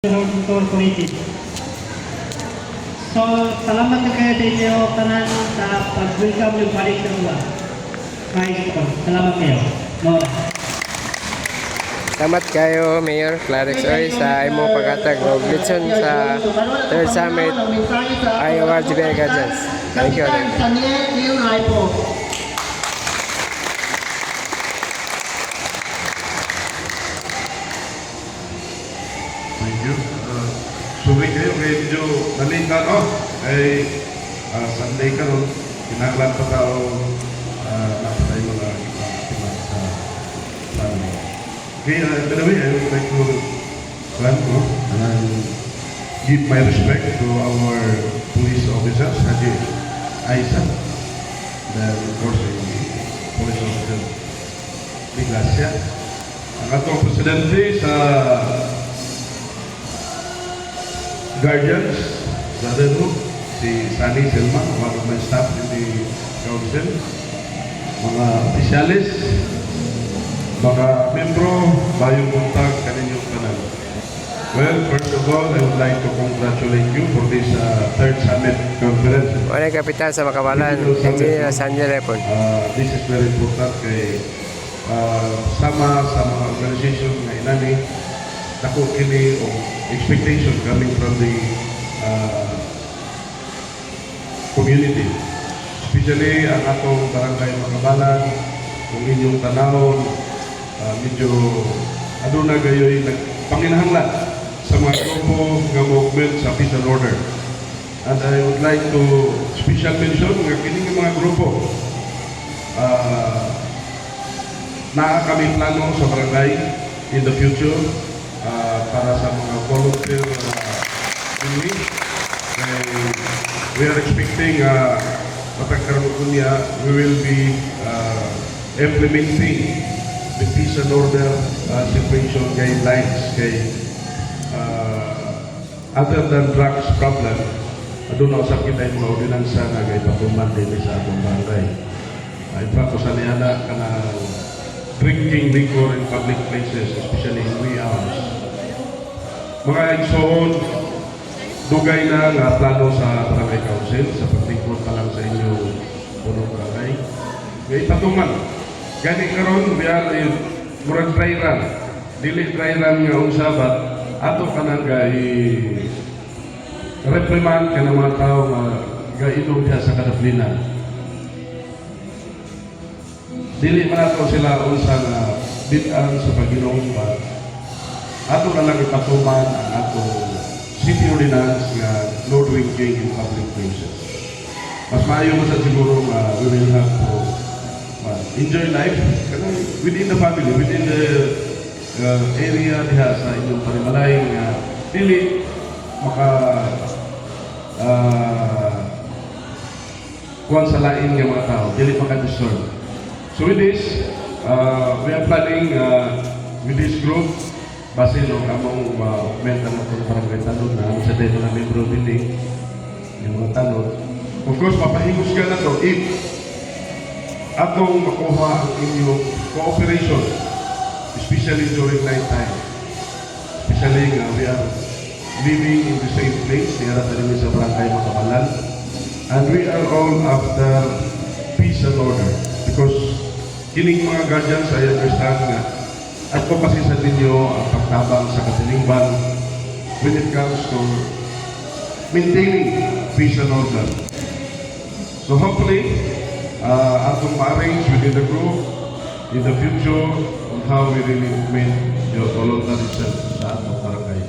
Incorporated. So, salamat na kayo sa inyo tanan sa pag-welcome ng balik sa uwa. Guys, salamat kayo. No. Salamat kayo, Mayor Clarix Oy, sa imong paghatag og litson sa Third Summit IOR GBI Guardians. Thank you. Thank you. Daniel Q. Raipo. Thank you. Sorry kayo, medyo nalita, no? Ay, Sunday ka ron, kinahanglan pa tao, dapat tayo mga ipang sa family. Okay, by the way, I would like to plan, no? And give my respect to our police officers, Haji Aisa, then of course, the police officer Di Gracia. Ang atong presidente sa Guardians, Brotherhood, si Sunny Selma, one of my staff in the council, mga opisyales, mga membro, bayong buntag kaninyong tanan. Well, first of all, I would like to congratulate you for this third summit conference. Wala kapitan sa Makabalan, Engineer Sanjay Repon. This is very important kay sama sa mga organization nga inani dako kini o expectation coming from the community. Especially ang atong barangay Makabalan, kung inyong tanawon, medyo aduna gayoy nagpanginahanglan sa mga grupo nga movement sa peace and order. And I would like to special mention nga kini nga mga grupo, naa kami plano sa barangay in the future para sa mga volunteer dinhi. Kay we are expecting matag karon kunya we will be implementing the peace and order situation guidelines kay other than drugs problem, aduna usab kita yung mga ordinansa nga gaipatuman dinhi sa atong barangay. In fact, usa niya na kanang drinking liquor in public places, especially in wee hours. Mga igsoon, dugay na nga plano sa barangay council sa paglingkod pa lang sa inyong punong barangay. Nga ipatuman. Gani karon we are in murag dry run. Dili dry run nga unsa, but ato kanang gay reprimand kanang mga tao nga gainom diha sa kadaplinan. Dili man ato sila unsa nga bit-an sa pag-inom, but ato na lang ipatuman ang atong city ordinance nga no drinking in public places. Mas maayo man sa siguro nga we will have to enjoy life kanang within the family, within the area diha sa inyong panimalay nga dili maka kuan sa lain nga mga tao, dili maka-disturb. So with this, we are planning with this group, basin no, among ma-augment ang atong barangay tanod na ano sa dito na membro dinhi, yung mga tanod. Of course, mapahingos ka na to if atong makuha ang inyong cooperation, especially during night time. Especially nga we are living in the same place, diha ra ta sa barangay Makabalan. And we are all after peace and order. Because kining mga guardians, I understand nga, advocacy sa ninyo ang pagtabang sa katilingban when it comes to maintaining peace and order. So hopefully, atong ma-arrange within the group in the future on how we really implement your voluntary self sa atong barangay.